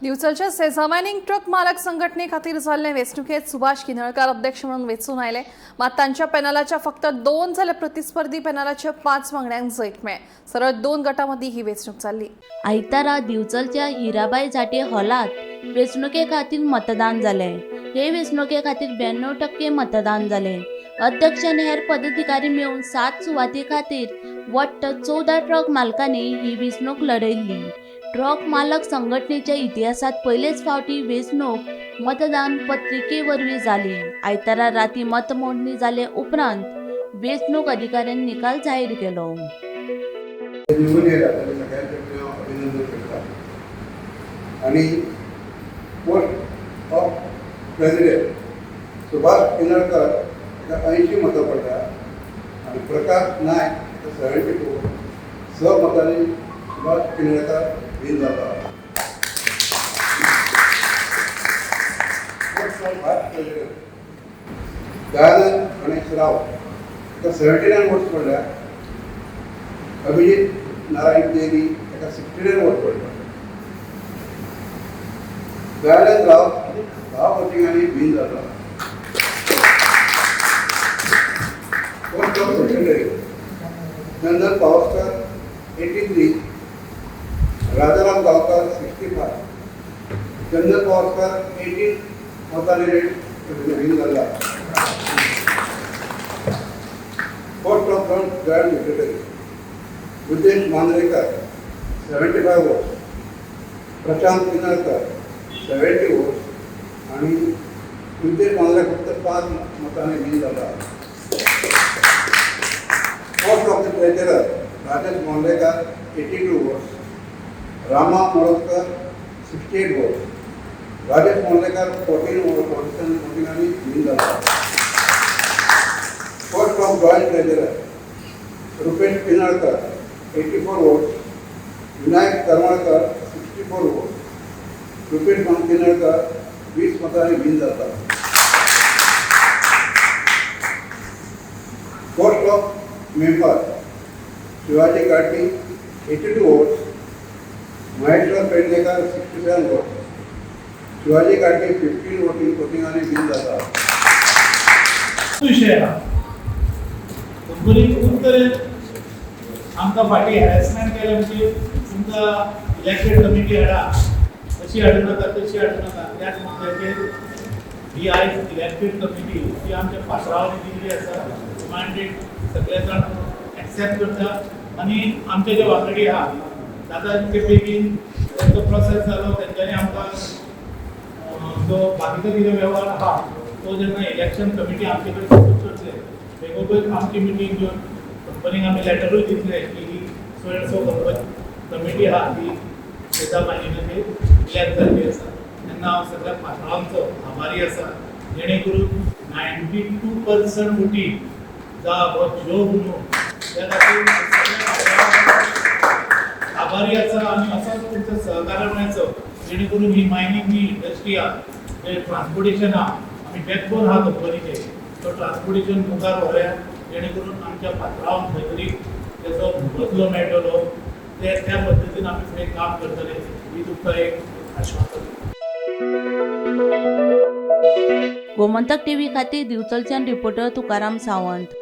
दिवचलच्या Sesa mining truck मालक संघटने खातीर जाल्ले वेंचणुकेत सुभाष किनळकार अध्यक्ष म्हणून वेंचून आयले. मात तांच्या पॅनलाच्या फक्त 2 जाल्यार प्रतिस्पर्धी पॅनलाच्या 5 वांगड्यांक जैत मेळ्ळें. सरळ 2 गटां ही वेंचणूक जाल्ली. आयतारा दिवचलच्या हिराबाई झाटे हॉलात वेंचणुके खातीर मतदान जालें. हे वेंचणुके खातीर 92% मतदान जालें. अध्यक्ष आनी हेर पदाधिकारी मेळून 7 सुवाते खातीर वट्ट 14 ट्रक मालकांनी ही वेंचणूक लढयल्ली. ट्रक मालक संघटनेच्या इतिहासात पयलेच फावटी वेंचणूक मतदान पत्रिके वरवीं जाली. आयतारा राती मतमोजणी जाले उपरांत वेंचणूक अधिकाऱ्यांनी निकाल जाहीर केलो. निवडून येयला ताणें सगळ्यांचें हांव अभिनंदन करता. आनी Post of president Subhash Kinalkar ताका 80 मतां पडल्या आनी प्रकाश नायक ताका 72, 6 मतांनी सुभाष किनळकर विन जाता. Post of vice president Dayanand Ganesh Rao ताका 79 वोट्स पडल्या. अभिजीत नारायण तेली ताका 69 वोट पडले. दयानंद राव 10 वोटिंगांनी विन जाता. Post of secretary Chandan Pawaskar 83, Rajaram Gaonkar 65, Chandan Pawaskar 18 मतांनी विन जाला. Post of joint secretary Buddhesh Mandrekar 75 votes, Prashant Pinalkar 70 votes आणि बुद्धेश मांद्रेकर फक्त 5 मतांनी विन जाला. Post of the treasurer Rajesh Mandrekar 82 votes, Rama Moloskar 68 votes, Rajesh Mandrekar 14 vote, 47 वोटिंगांनी win जाला. Post of joint treasurer Rupesh Pinalkar 84 votes, Vinayak Karmalkar 64 votes, Rupesh Pinalkar 20 मतांनी win जाता. Post of member Shivaji Gadgi 82 votes, Maheshwar Pednekar 67 votes, Shivaji Gadgi 15 वोटिंगांनी win जाता. विशय आहा. Company खूब तरेन आमकां फाटीं हॅरेसमेंट केलें, म्हणजे तुमकां इलेक्टेड कमिटी हाडा, अशी हाडूं नाका, तशी हाडूं नाका. त्याच मुद्द्याचेर ही आयज इलेक्टेड कमिटी जी आमच्या पात्रांवांनी दिल्ली आसा, मांडेट सगळे जाण एक्सेप्ट करता आनी आमचे जे वांगडी आहा, जाता तितके बेगीन तेंचो प्रोसेस जालो. तेंच्यांनी आमकां जो बाकीचो कितें वेव्हार आहा तो जेन्ना इलेक्शन कमिटी आमचे कडेन करतले, बेगोबेग आमची मिटींग घेवन कंपनीक आमी लेटरूय दितले की ही so and so company committee आहा ती सेझा मायनिंगाचेर इलेक्ट जाल्ली आसा. तेन्ना हांव सगळ्या पात्रांवांचो आभारी आसा, जेणे करून 92% वोटींग जावप हो जोक न्हू. त्या खातीर सगळ्या पात्रांवांचो आभारी आसा आनी असोच तुमचो सहकार्य मेळचो, जेणे करून ही मायनींग जी इंडस्ट्री आहा, जे ट्रान्सपोर्टेशन आहा, आमी बॅकबोन आहा कंपनीचे, तो ट्रान्सपोर्टेशन मुखार व्हरया, जेणे करून आमच्या पात्रांवांक खंय तरी तेजो बदलो मेळटलो. ते त्या पद्दतीन आमी फुडें काम करतले ही तुमकां एक आश्वासन. गोमंतक टीव्ही खातीर दिवचलच्यान रिपोर्टर तुकाराम सावंत.